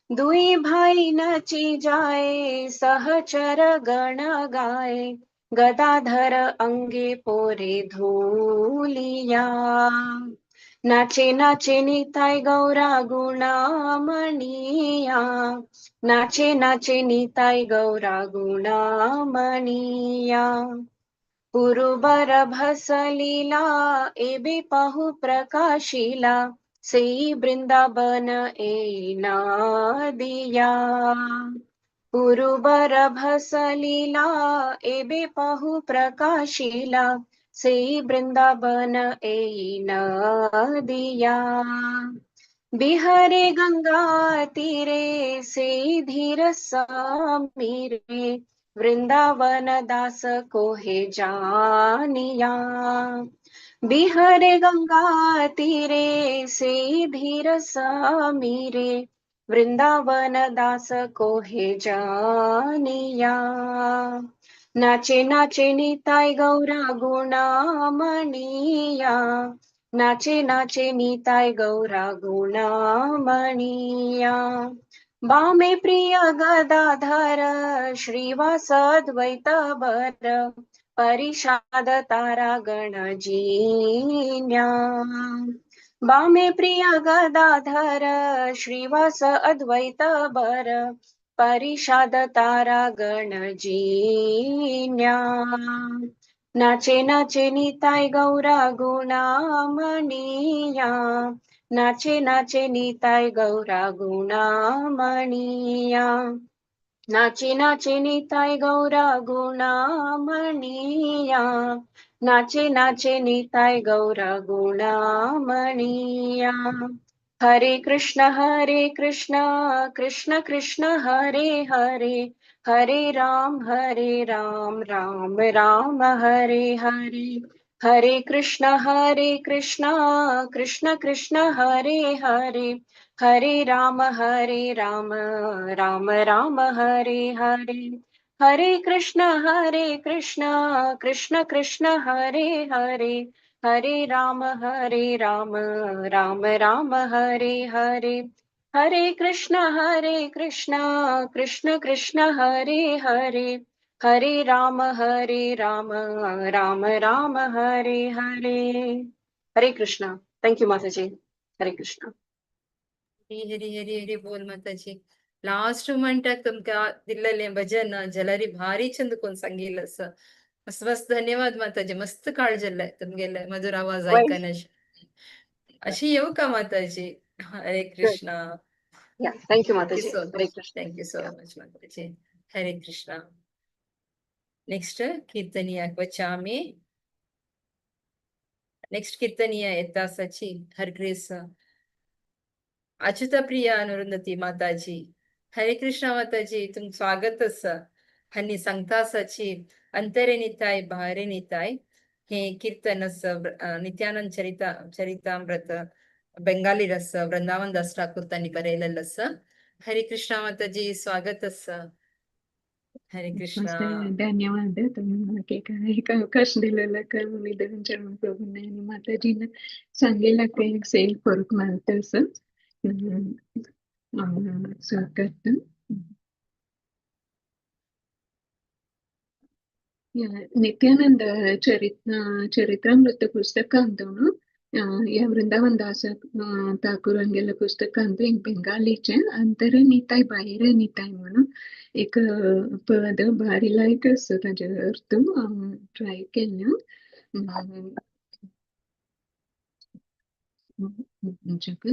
दुई भाई नाची जाए सहचर गण गाए गदाधर अंगे पोरे धूलिया। नाचे नाचे निताय गौरा गुणामणिया नाचे नाचे निताय गौरा गुणामणिया। पुरुबर भसलीला एबे पाहु प्रकाशिला सेई वृंदावन ए नादिया। पुरुबर भसलीला एबे पाहु प्रकाशिला सेई वृंदावन ए नदिया। बिहरे गंगा तीरे सेई धीर समीरे वृंदावन दास कोहे जानिया। बिहरे गंगा तीरे सेई धीर समीरे वृंदावन दास कोहे जानिया। नाचे नाचे निताय गौरा गुणामणिया नाचे नाचे निताय गौरा गुणामणिया। बामे प्रिय गदाधर श्रीवास अद्वैत बर परिषाद तारा गण जीन्या। बामे प्रिय गदाधर श्रीवास अद्वैत बर परिषाद तारा गण जीन्या। नाचे नाचे निताय गौरा गुणामणिया नाचे नाचे निताय गौरा गुणामणिया। नाचे नाचे निताय गौरा गुणामणिया नाचे नाचे निताय गौरा गुणामणिया। हरे कृष्ण कृष्ण कृष्ण हरे हरे हरे राम राम राम हरे हरे। हरे कृष्ण कृष्ण कृष्ण हरे हरे हरे राम राम राम हरे हरे। हरे कृष्ण कृष्ण कृष्ण हरे हरे हरे राम राम राम हरे हरे। हरे कृष्ण कृष्ण कृष्ण हरे हरे हरे राम राम राम हरे हरे। हरे Krishna. Thank you Mataji. Hare Krishna. Hari Hari Hari Hari बोल माताजी। लास्ट मोमेंटाक तुमकां दिल्लें भजन जलरी भारी चंद कोण सांगिल्लें आसा। मस्त मस्त धन्यवाद माताजी। मस्त काळ जाल्ले तुमगेले मधुर आवाज आयकना। अशी येऊ का माताजी? हरे Krishna. Yeah, thank you Thank you Mataji. so Hare much. Krishna. Thank you so much Mataji. Hare Krishna. Next कीर्तनीयाक वचामि। नेक्स्ट कीर्तनीय येता आसाची हरग्रेस अच्युता प्रिया अनुरुंदती माताजी। हरे कृष्ण माताजी, तुम स्वागत आसा। हांणी सांगता आसाची अंतरे निताय भारे निताय हे कीर्तन आसा नित्यानंद चरितामृत बेंगाली रस वृंदावन दास ठाकूर तांणी बरयलेलो आसा। हरे कृष्ण माताजी, स्वागत आसा। हरे कृष्ण। धन्यवाद तुम्ही मला एक अवकाश दिलेला का मी देवांच्या प्रभूंना आणि माताजींना सांगेला काही एक सेल फरक मारत असं स्वागत। नित्यानंद चरित्रामृत पुस्तकांत ह्या वृंदावन दास ठाकूरांगेल्या पुस्तकांत एक बेंगालीचें अंतर निताय बाहेर निताय म्हणून एक पद भारी लायक आसा ताजे अर्थ हांव ट्राय केल्लें.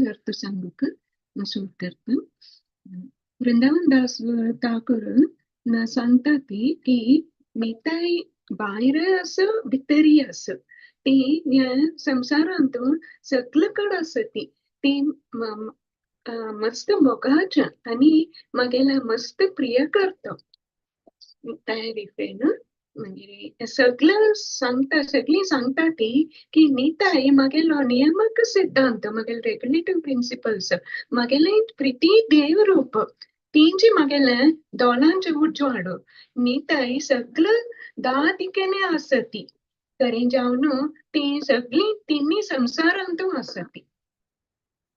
अर्थ सांगूक सुरू करता. वृंदावन दास ठाकूर सांगता ती की निताय भायर आसा भितरी आसा, ती ह्या संवसारांत सगळे कडेन आसा, ती ती मस्त मोगाच्या आनी मागेल्या मस्त प्रिय करता तयारी. मागीर सगळें सांगता, सगळीं सांगता ती की निताय मागेलो नियमक सिद्धांत, मागेले रेग्युलेटिव्ह प्रिंसिपल्स, मागेले प्रिती देवरूप, तेंची मागेले दोळांचे उजवाड. निताय सगळं धा दिकेने आसा ती, तरी जावन ती सगळीं तिन्ही संवसारांत आसा ती.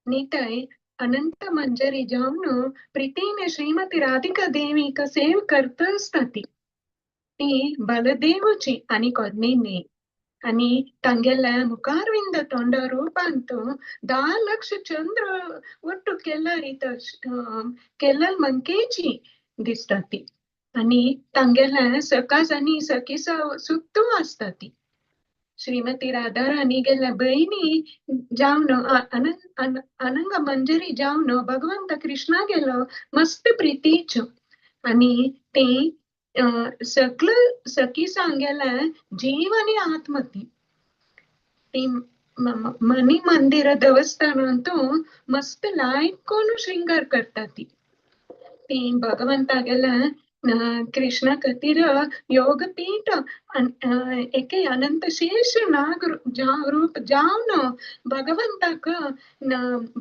निताय अनंत मंजरी जावन प्रितीने श्रीमती राधिका देवीक सेव करता आसता ती. ती बलदेवची आनी कोन्नी न्ही, आनी तांगेल्या मुखारविंद तोंडा रुपांत 10 लक्ष चंद्र ಒಟ್ಟು केल्यार केल्लल मंकेची दिसता ती. आनी तांगेल्या सकास आनी सखीसा सुत्तू आसता ती. श्रीमती राधाराणी गेल्या भयणी जावन अनंग मंजरी जावन भगवंत कृष्णा गेलो मस्त प्रितीच्यो आनी ती सगळं सखी सांगेले जीव आनी आत्मती. ती मनी मंदिर देवस्थानांत मस्त लायक कोण शृंगार करता ती. ती भगवंता गेल्या कृष्णा खातीर योगपीठ एके अनंत शेष नाग रूप जावन भगवंताक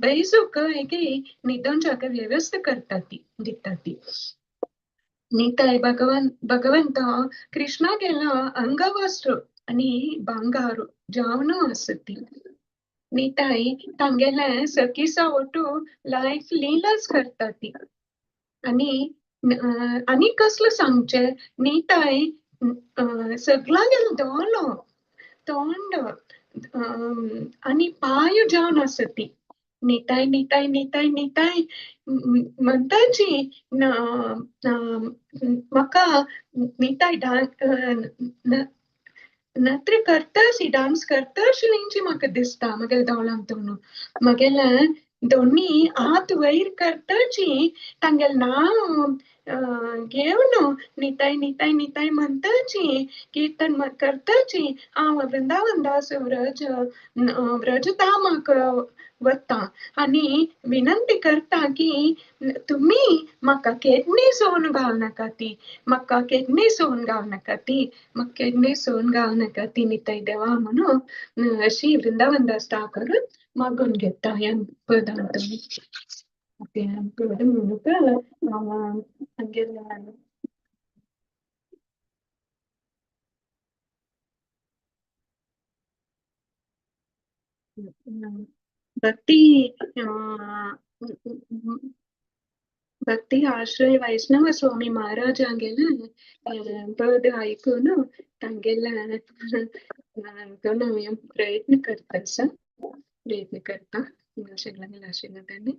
बैसूक एके निदोंच्याक व्यवस्था करता ती, दिता ती. निताय भगवंत कृष्णा गेलो अंगवस्त्र आनी भांगार जावन आसा ती. निताय तांगेले सखीसा ओटू लायफ लिलाच करता ती. आनी आनी कसलो सांगचें, निताय सगळ्यां गेलो दोलो तोंड आनी पांय जावन आसा ती. निताय निताय निताय निताय म्हणटाची म्हाका निताय नृत्य करताशी डान्स करताशी म्हाका दिसता म्हगेल्या दोळ्यांत म्हगेल्या दोनी हात वयर करताची तांगेलें नांव घेवन निताय निताय निताय म्हणटाची किर्तन करताची हांव वृंदावन दास व्रज व्रजधामाक वता आनी विनंती करता की तुमी म्हाका केन्नी सोन घालनाका ती, म्हाका केन्नी सोन घालनाका ती, म्हाका केन्नी सोन घालनाका ती निताय देवा म्हणून अशी वृंदावन दास ठाकूर मागून घेता ह्या पदांत. ओके, पद म्हणूक हांगेल्या भक्ती भक्ती आश्रय वैष्णव स्वामी महाराजांगेले पद आयकून तांगेले प्रयत्न करता आसा, प्रयत्न करता सगळ्यांनी आशिर्वादाने.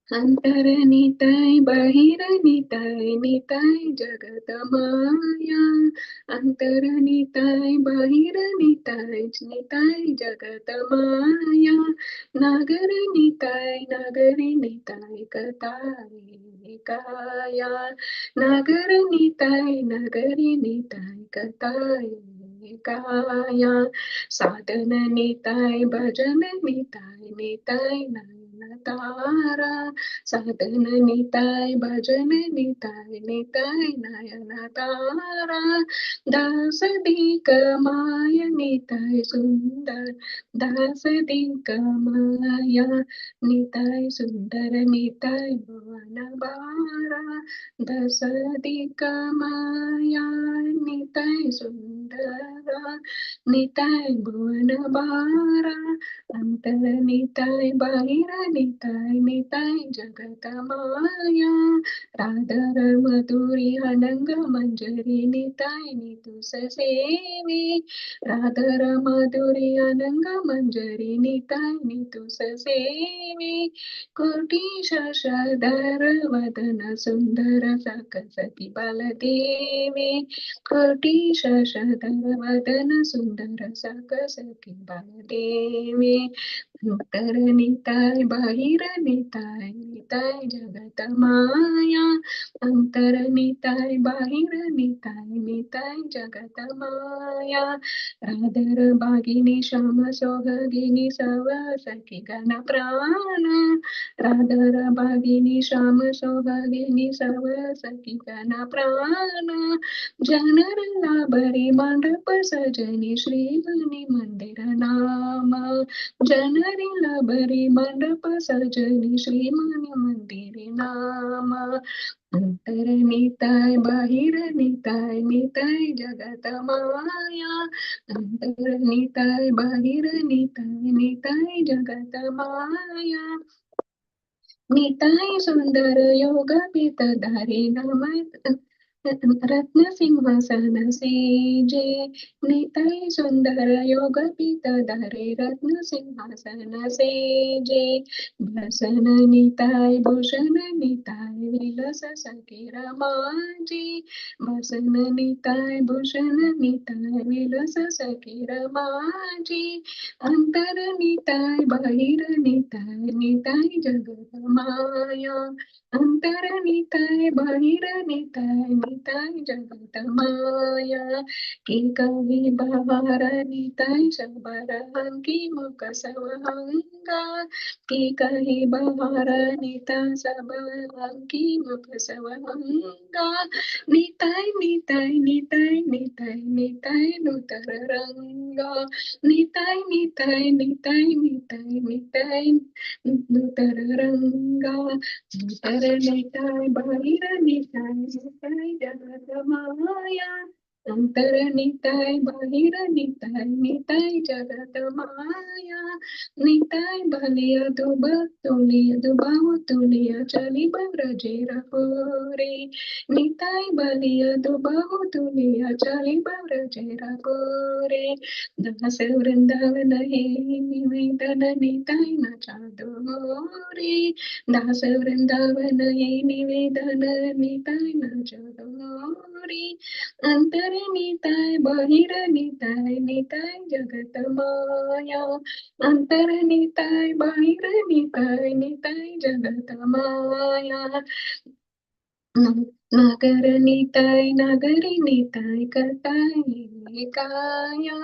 अंतर निताय बाहिर निताय निताय जगत माया, अंतर निताय बाहिर निताय निताय जगत माया, नागर निताय नागरी निताय कथाय काया, नागर निताय नागरी निताय कथाय काया, साधन निताय भजन निताय निताय नयन तारा, साधन निताय भजन निताय निताय नयन तारा, दास दिक माय निताय सुंदर, दास दिक माया निताय सुंदर निताय भुवन बारा, दास दिक माया निताय सुंदर सुंदरा निताय भुवन बारा अंतर निताय बाहिर निताय निताय जगत माया राधर मधुरी अनंग मंजरी निताय नितुस सेवी राधर माधुरी अनंग मंजरी निताय नितुस सेवी कोटी शशधर वदन सुंदर सकसती बालदेवी कोटी शशधर वदन सुंदर सकसती बालदेवी अंतर निताय बाहिर निताय निताय जगत माया अंतर निताय बाहिर निताय निताय जगत माया राधर बागिनी श्याम सोहगिनी सव सखी गण प्राण राधर बागिनी श्याम सोहगिनी सव सखी गण प्राण जनर लाभरी मंडप सजनी श्रीमणि मंदिर नाम जनरी लाभरी मंडप सजनी श्रीमणि मंदिर नाम अंतर निताय बाहिर निताय निताय जगत माया अंतर निताय बाहिर निताय निताय जगत माया निताय सुंदर योग धारी नाम रत्न सिंहासन सेजे निताय सुंदर योग धारे रत्न सिंहासन सेजे भसन निताय भूषण निताय विलस सखी रमाजी भसन निताय भूषण निताय विलस सखी रमाजी अंतर निताय बाहिर निताय निताय जगत माया अंतर निताय बाहिर निताय निताय जगत माया की कवी बहार निताय शबर अंकी मुख सवहंगा की कही बहार निताय सबर अंकी मुख सवहंगा निताय निताय निताय निताय निताय नूतर रंगा निताय निताय निताय निताय निताय नूतर रंगा अंतर निताय बाहिर निताय निताय जगत माया अंतर निताय बाहिर निताय निताय जगत माया निताय बलिया दुब तुलिया दुबाहु तुलिया चली ब्रजेर पुरे निताय बलिया दुबाहु तुलिया चली ब्रजेर पुरे दास वृंदावन हे निवेदन निताय न मोरे दास वृंदावन हे निवेदन निताय न मोरे अंतर निताय बाहिर निताय निताय जगत माया अंतर निताय बाहिर निताय निताय जगत माया नागर निताय नागरी निताय करताय काया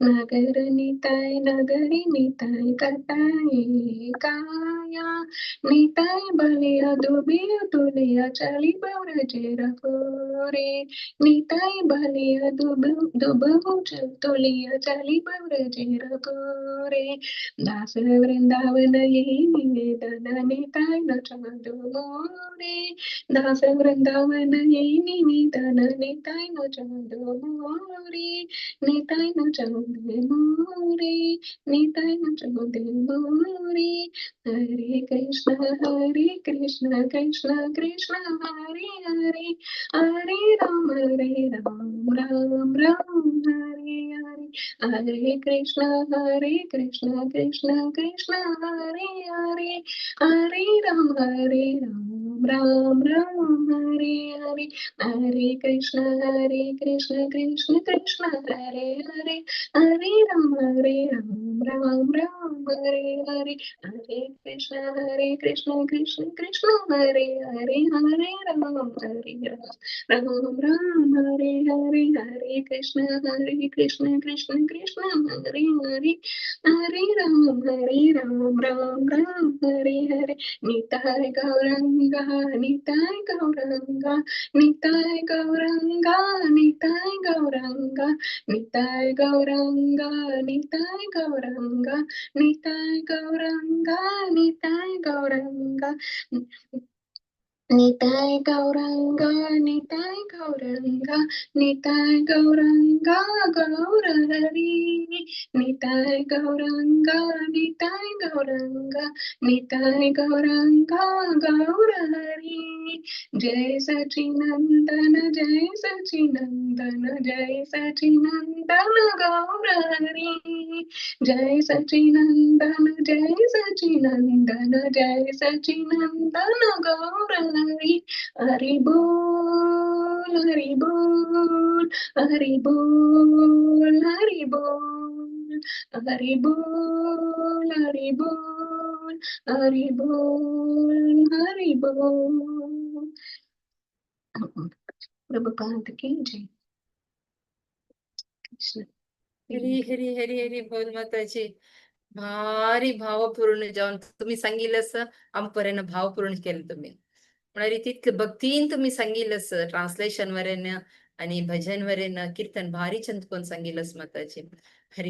नागर निताय नागरी निताय करताय काया निताय बलिया दुबिया तुलिया चली ब्रजेर पुरे निताय बलिया दुबहु तुलिया चली ब्रजेर पुरे दास वृंदावन ये निवेदन निताय नचादो मोरे दास वृंदावन ये निवेदन निताय नचादो मोरे निताय नचादो मोरे निताय नचादो मोरे हरे Krishna Krishna Krishna Hare Hare Hare Ram Ram Ram Hare Hare Hare Krishna Krishna Krishna Hare Hare Hare Ram Ram Ram Hare Hare Hare Krishna Krishna Krishna Hare Hare Hare Ram Ram Ram Hare Hare Hare Krishna Krishna Krishna Hare Hare Hare Ram Ram Ram Hare Hare Hare Krishna Krishna Krishna Hare Hare Hare Ram Ram Ram Hare Hare Nitai Gauranga Nitai Gauranga Nitai Gauranga Nitai Gauranga Nitai Gauranga Nitai Gauranga Nitai Gauranga Nitai Gauranga. Nitai Gauranga, Nitai Gauranga, Nitai Gauranga, Gaura Hari. Nitai Gauranga, Nitai Gauranga, Nitai Gauranga, Gaura Hari. Jai Sachinandana, Jai Sachinandana, Jai Sachinandana, Gaura Hari. Jai Sachinandana, Jai Sachinandana, Jai Sachinandana, Gaura Hari. Hari Bol, Hari Bol, Hari Bol, Hari Bol, Hari Bol, Hari Bol, Hari Bol, Hari Bol. Prabhupada की जय. कृष्ण. हरी हरी हरी हरी बोल माताजी. भारी भावपूर्ण जावन तुम्ही सांगितलंस, आमपर्यंत भावपूर्ण केलं तुम्ही. म्हळ्यार तितले भक्तीन तुम्ही सांगितलंस, ट्रान्सलेशन वरेन आणि भजन वरेन, कीर्तन भारी चंद कोण सांगितलंस माताजी. हरी.